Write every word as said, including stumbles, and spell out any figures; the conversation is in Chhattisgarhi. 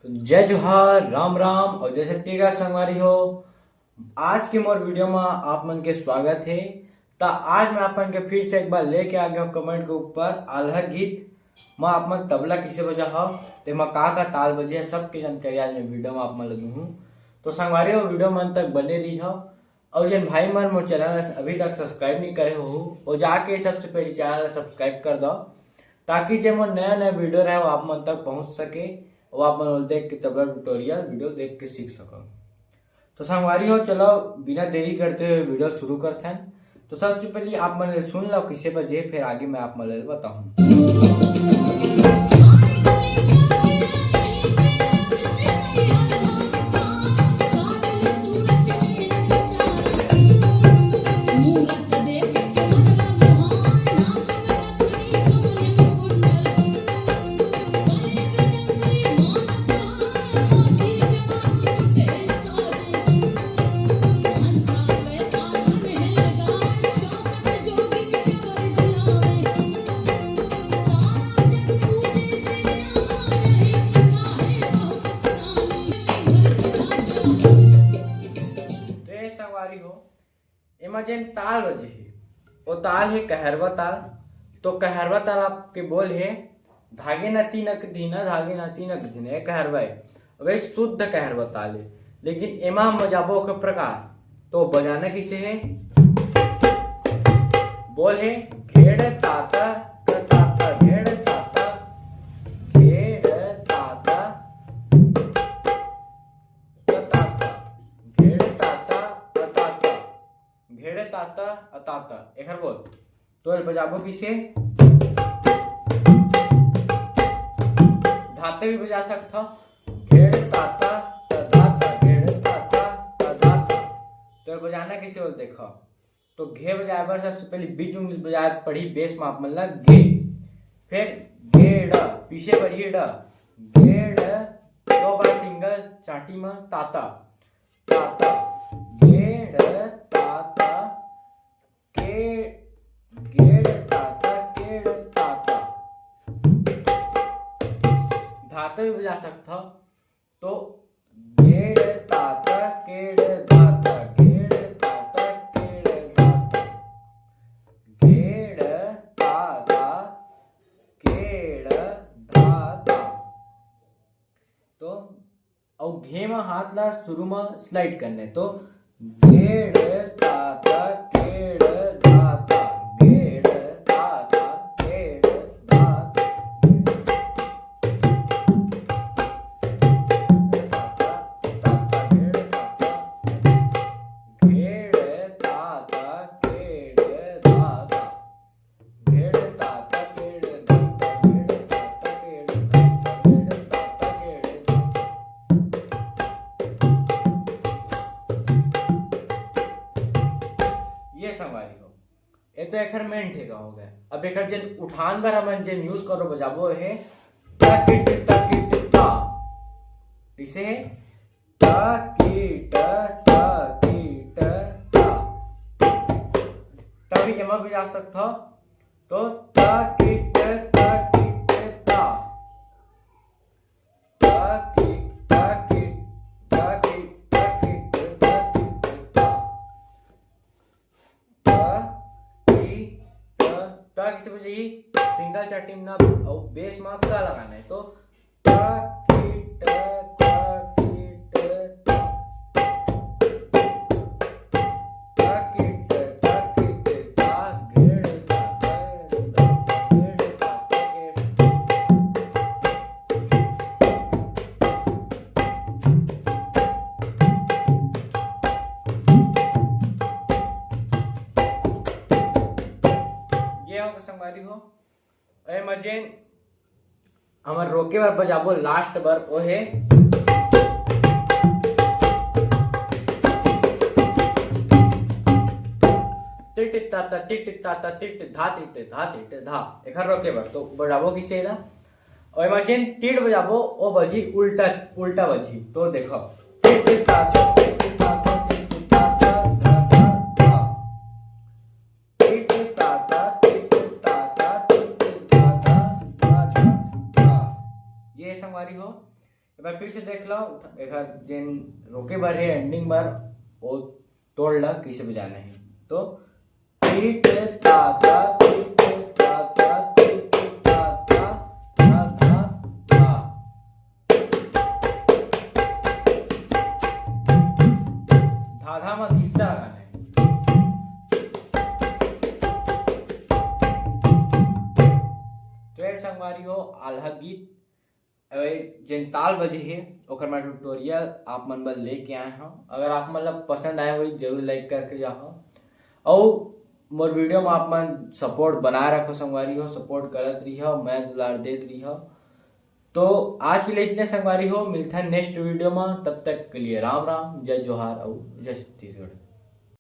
तो जय जोहार, राम राम और जय छत्तीसगढ़ संगवारी हो। आज के मोर वीडियो में आप मन के स्वागत है। त आज मैं आप मन के फिर से एक बार लेके आ गया हूँ कमेंट के ऊपर आल्हा गीत। मैं आप मन तबला किसे बजा हो, तेमा का का ताल बजे है, सबके जानकारी आज मैं वीडियो में आप मन ल दूँ। तो संगवारी हो, वीडियो में अंत तक बने रही हो। और जिन भाई मन मोर चैनल अभी तक सब्सक्राइब नहीं करे हो, वो जाके सबसे पहले चैनल सब्सक्राइब कर दो, ताकि जे मोर नया नया वीडियो रहे वो आप मन तक पहुँच सके, वो आप मन देख के तबला ट्यूटोरियल वीडियो देख के सीख सको। तो संगवारी हो, चलो बिना देरी करते हुए वीडियो शुरू करते हैं। तो सबसे पहले आप मन सुन लो किसे बजे, फिर आगे मैं आप मन बताऊँ। तो ये संगवारी हो, एमा जेन ताल बजे हे, वो ताल हे कहरवा ताल। तो कहरवा ताल आपके बोल हे, धागे न तीनक धीना, धागे न तीनक धीना, ये कहरवा हे। अब ये शुद्ध कहरवा ताल हे, लेकिन एमा हम बजाबो ओकर प्रकार। तो बजाना किसे हे? बोल हे, घेड़ ताता, क ताता, घेड़ ताता, घेड़ ताता, क ताता, घेड़ ताता, क ताता, घेड़ ताता, अ ताता। एखर बोल। तो एला बजाबो किसे? धाते भी बजा सकथव। घेड़ ताता, त धाता, घेड़ ताता, त धाता। तो एला बजाना किसे बोल देखो। तो घे बजाए बर सबसे पहले बीच उंगली बजाए पड़ी बेस में आप मन ला घे। फिर घेड़, पीछे बढ़ी ड, घेड़, दो बार सिंगल चाटी में ताता, ताता, घेड़ ताता, के, घेड़ ताता, केड़ ताता। धाता भी बजा सकथव। तो घेड़ ताता, केड़ धाता, घेड़ ताता, केड़ धाता, घेड़ ताता, केड़ धाता। तो अउ घे म हाथ ला शुरू म स्लाइड करने, तो घेड़ ताता, केड़ धाता, घेड़ ताता, केड़ धाता। घेड़ ताता, केड़ धाता। घेड़ ताता, केड़ धाता, घेड़ ताता, केड़ धाता, घेड़ ताता, केड़ धाता। ये संगवारी हो, ये तो एखर मेन ठेका हो गया। अब एखर जेन उठान बर हमन जेन यूज करो बजाबो हे, तकिट तकिट ता। किसे हे? तकिट तकिट ता। तभी एमा भी जा सकता हो। तो तकिट तकिट ता। तकिट तकिट तकिट तकिट तकिट ता। त, टी, त, त किसे बजेगी? सिंगल चाटी में ना, अउ बेस में का लगाना है? तो त, की, ट, त, की, ट, त। त, की, ट, त, की, ट, ता, घेड़, ता, घेड़, ता, घेड़, ता, घेड़। ये हो संगवारी हो, ए मजेन हमर रोके बर बजाबो लास्ट बर ओहे। टिट ता ता टिट ता ता टिट धा टिट धा टिट धा। एखर रोके बर तो बजाबो किसे ला? अउ एमा जेन तीर बजाबो, ओ बजी उल्टा, उल्टा बजी। तो देखो, टिट टिट ता ता, टिट टिट ता ता, टिट टिट ता ता, धा धा धा। टिट टिट ता ता, टिट टिट ता ता, टिट टिट ता ता, धा धा धा। ये संगवारी हो, एक बार फिर से देख लो, एकर जेन रोके बर हे, एंडिंग बर, वो तोड़ ला, कैसे बजाना है। तो टिट ता ता, टिट ता ता, टिट ता ता, धा धा धा। धाधा में घिस्सा लगाना है। तो ये संगवारी हो, आल्हा गीत। अबे, जेन ताल बजे हे, ओकर मैं ट्यूटोरियल आप मन बर लेके आए हव। अगर आप मन ला पसंद आए होही, जरूर लाइक करके जाहव। अउ मोर वीडियो में आप मन सपोर्ट बनाए रखो संगवारी हो, सपोर्ट करत रहिहव, मैं दुलार देत रहिहव। तो आज के लिए इतने संगवारी हो, मिलथन नेक्स्ट वीडियो में। तब तक के लिए राम राम, जय जोहार अउ जय छत्तीसगढ़।